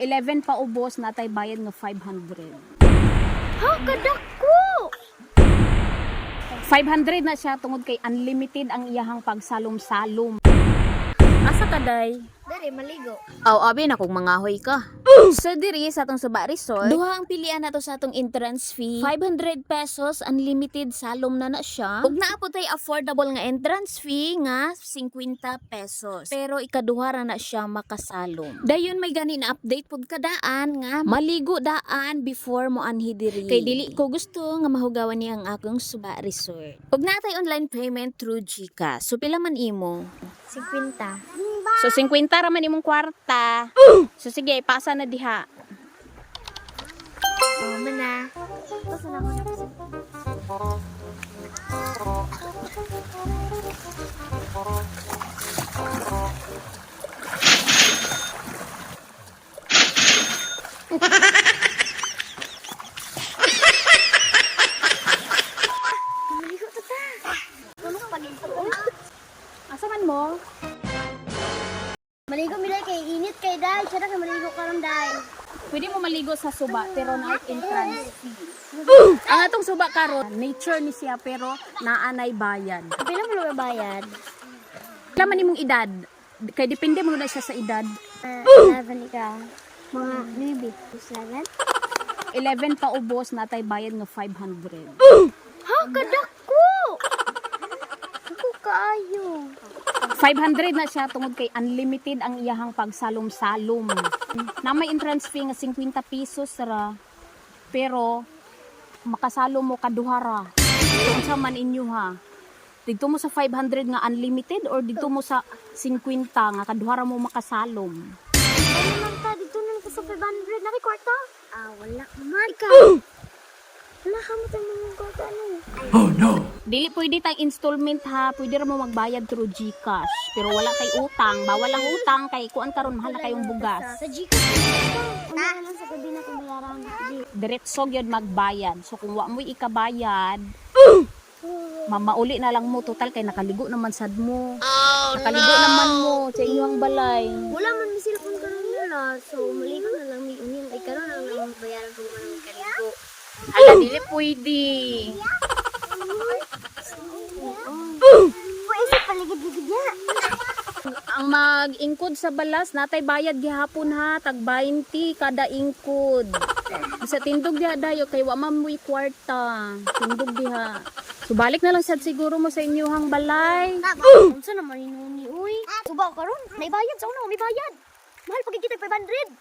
11 pa ubos, natay bayad nga 500. Ha, kadako! 500 na siya tungod kay unlimited ang iyahang pagsalom-salom. Asa ka, day? Dere, maligo. Aw, abi na kung mangahoy ka. So diri sa atong Suba Resort, duha ang pilian nato sa atong entrance fee. 500 pesos unlimited salom na na siya. Ug naa po tay affordable nga entrance fee nga 50 pesos. Pero ikaduha ra na siya makasalom. Dayon may gani na update pud kadaan nga maligo daan before mo anhi diri. Kay dili ko gusto nga mahugawan niya ang akong Suba Resort. Ug naa tay online payment through GCash. So pila man imo? 50. So 50 ra man imong kwarta. So sige, pasa na diha. Oh, mana. Basta na ako. Maligo ta ta. Ano ka pag Asa man mo? Maligo mi kay init kay dai. Siya kay maligo karon dai. Pwede mo maligo sa suba pero na entrance fee. Ang atong suba karon, nature ni siya pero naanay bayad. Pila mo lang bayad? Pila man imong edad? Kay depende mo na siya sa edad. 11 ka. Mga 9. 7? 11 pa ubos, natay bayad nga 500. Ha, kadako! Ako kaayo. 500 na siya tungod kay unlimited ang iyahang pagsalom-salom. Na may entrance fee nga 50 pesos ra. Pero makasalom mo kaduha ra. So unsa man inyo ha? Didto mo sa 500 nga unlimited or didto mo sa 50 nga kaduha ra mo makasalom? Ano lang ta, dito na lang ko sa 500. Naki kwarta? Ah, wala man. Ikaw. Wala ka mo tayong mga kwarta ano. Dili pwede tayong installment ha, pwede ra mo magbayad through GCash. Pero wala kay utang, bawal ang utang kay kuan karon mahal na kayong bugas. Sa Gcash na lang ta. Una na lang sa gabi na kung bayaran. Diretso gyud magbayad. So kung wa mo'y ikabayad, mamauli na lang mo total kay nakaligo naman sad mo. Oh, nakaligo naman mo sa inyong balay. Wala man may cellphone karon nila. So, maligo na lang may unin. Ay, karon na lang bayaran kung man may kaligo. Ala dili pwede. Pwede sa paligid-ligid niya. Ang mag-ingkod sa balas natay bayad gihapon ha, tag 20 kada ingkod. Sa tindog diha dayo kay wa man mo'y kwarta. Tindog diha. So balik na lang sad siguro mo sa inyong balay. Unsa naman inuni uy? Suba karon, may bayad sa una, may bayad. Mahal pag kita 500.